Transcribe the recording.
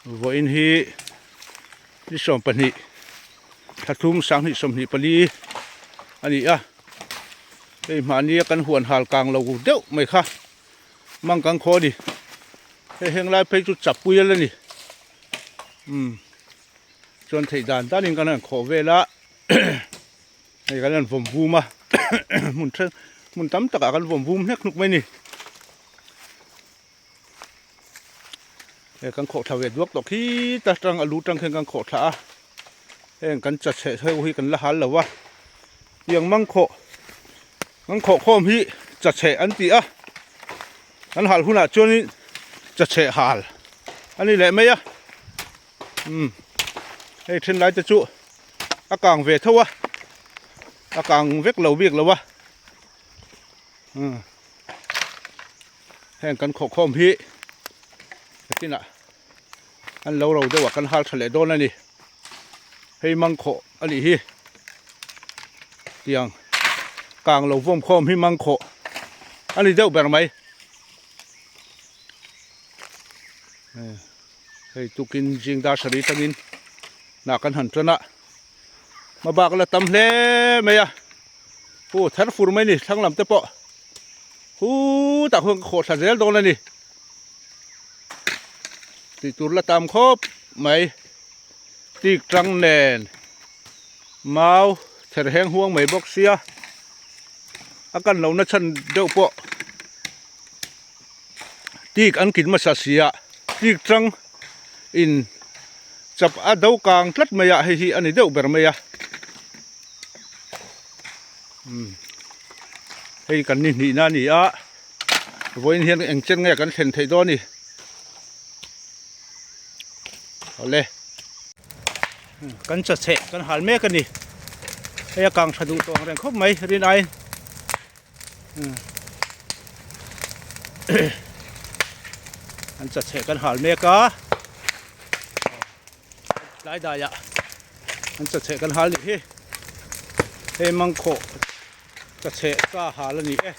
Vawiin hi ni 20 thla thum 2024 a ni a, hei mahnia kan huan hal kang lo deuh mai kha mang kan khaw a ni. Hei heng lai phei chu chapui a la ni. Umm chuan theih dan danin kan han khawh vel a hei kan han vawm vum a hmun then hmun tam takah kan vawm vum hnek hnuk mai a ni. Hei kan khawh thla ve duak tawh khi ta tang a lu tang khian kan khawh thla a heng kan cha chhe ho hi kan la hal lo a tiang mang khawh kan khawh khawm hi cha chhe an ti a kan hal hunah chuanin cha chhe hal a ni leh mai a umm hei then lai te chu a kang ve tho a a kang vek lo bik lo a umm. Heng kan khawhkhawm hi nakinah an lo ro deuh a kan hal tha leh dawn a ni. Hei mangkhawh a nih hi. Tiang kang lo vawm khawm hi mangkhawh a ni deuh ber mai. Hei tukin zing dar sarih tangin hnah kan han tan a. Hmabak la tam hle mai a. Hu ther fur mai a ni thlang lam te pawh. Khutah khuan ka khawh thla zel dawn a ni. Tih tur la tam khawp mai. Tik tang nen mau ther heng huang mai bawk sia. A kan lohna chhan deuh pawh tik an kin hmasa sia. Tik tang in chap a do kang tlat mai a hei hi a ni deuh ber mai a. Umm hei kan ni hnihna a ni a vawiin hian eng chen nge kan thlen theih dawn a ni awle kan cha chheh kan hal mek a ni hei a kang tha duh tawh ang reng khawp mai rin aiin kan cha chheh kan hal mek a Tlai daiah an chachheh kan hal nih hi. Hei mangkhawh chachheh ka hal a ni e.